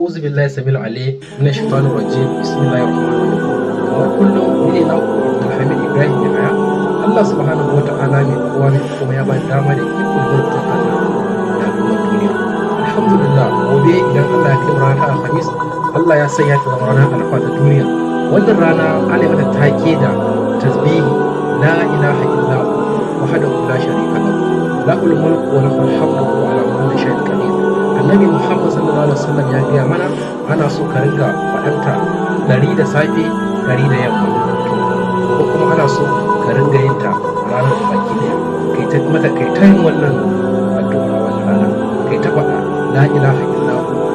A'udhu billahi samil alim minash shaitanir rajim. Bismillahir rahmanir rahim. Kamar kullum, ni ne naku Abdulhamid Ibrahim Yahaya. Allah subhanahu wa ta'ala mai kowa mai kuma ya bani dama da ikon gurbata da al'ummar duniya. Alhamdulillah, gobe idan Allah ya kai mu ranar Alhamis, Allah ya sanya ta zama ranar Arfa ta duniya. Wannan rana ana mata take da tasbihi la ilaha illa wahdahu la sharika lahu, lahul mulku wa lahul hamdu wa ala kulli shay'in qadir. Annabi Muhammad sallallahu alaihi wasallam ya gaya mana ana so ka ringa faɗanta 100 da safe, 100 da yamma. To ko kuma ana so ka ringa yin ta ranar da baki daya, kai ta mata, kai ta yin wannan addu'a a wannan rana, kai ta faɗa la ilaha illa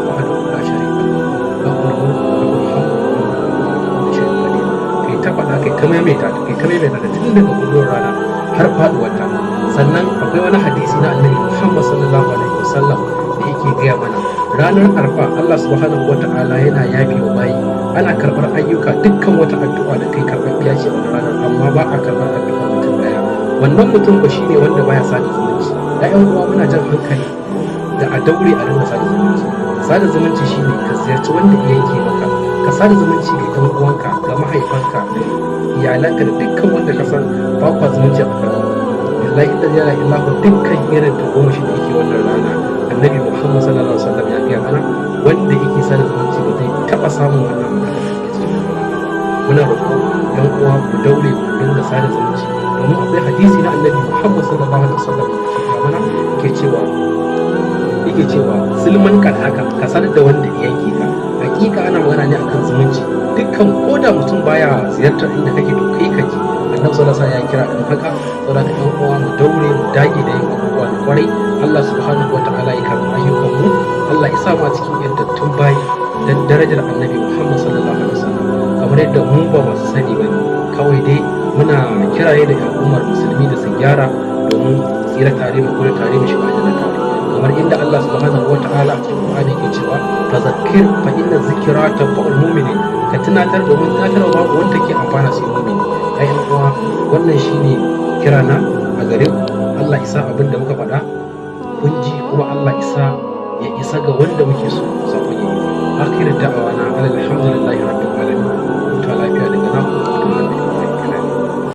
wahdahu la sharika lahu, lahul mulku wa lahul hamdu wa ala kulli shay'in qadir. Kai ta faɗa, kai ta maimaita ta, kai ta maimaita ta tun daga gudun rana har faɗuwar ta. Sannan akwai wani hadisi na Annabi Muhammad sallallahu alaihi wasallam da yake gaya mana ranar Arfa Allah subhanahu wata'ala yana yafe wa bayi, ana karɓar ayyuka, dukkan wata addu'a da kai karɓaɓɓiya ce a wannan ranar, amma ba a karɓar addu'a mutum ɗaya. Wannan mutum ba shine wanda baya sada zumunci. Ya ƴan uwa, muna jan hankali da a daure a ringa sada zumunci. Sada zumunci shine ka ziyarci wanda ya yanke maka, ka sada zumunci ga ƴan uwanka, ga mahaifanka da iyalanka da dukkan wanda ka san ba kwa zumunci a tsakanin. Billahi la ilaha illa hu, dukkan irin tagomashi da yake wannan rana, Annabi Muhammad sallallahu alaihi wasallam ya gaya mana wanda yake sada zumunci ba zai taba samun wannan abu da yake cikin wannan rana ba. Muna roƙo yan uwa ku daure ku dinga sada zumunci, domin akwai hadisi na Annabi Muhammad sallallahu alaihi wasallam da ke gaya mana, yake cewa silman kan haka ka sanar da wanda ya yanke ka. Hakika ana magana ne akan zumunci. Dukkan ko da mutum baya ziyartar inda kake, to kai ka ji Annabi sallallahu alaihi wasallam ya kira kan haka. Saboda haka ɗan uwa, mu daure mu dage da yin abubuwa na kwarai. Allah subhanahu wataala ya karɓi ayyukan mu. Allah ya sa mu a cikin yantattun bayi dan darajar Annabi Muhammad sallallahu alaihi wasallam. Kamar yadda mu ba masu sani ba ne, kawai dai muna kiraye da al'ummar musulmi da su gyara domin tsira tare, mu kula tare, mu shiga aljanna tare, kamar inda Allah subhanahu wata'ala a cikin Qur'ani yake cewa fazakkir fa inna zikra tanfa'ul mu'minin. Ka tunatar, domin tunatarwa babu wanda ke amfana sai mu'mini. Ai yan uwa, wannan shine kirana a gare ku. Allah isa abin da muka faɗa kun ji, kuma Allah isa ya isa ga wanda muke so sakon ya yi. Akhir da'awana alhamdulillahi rabbil alamin.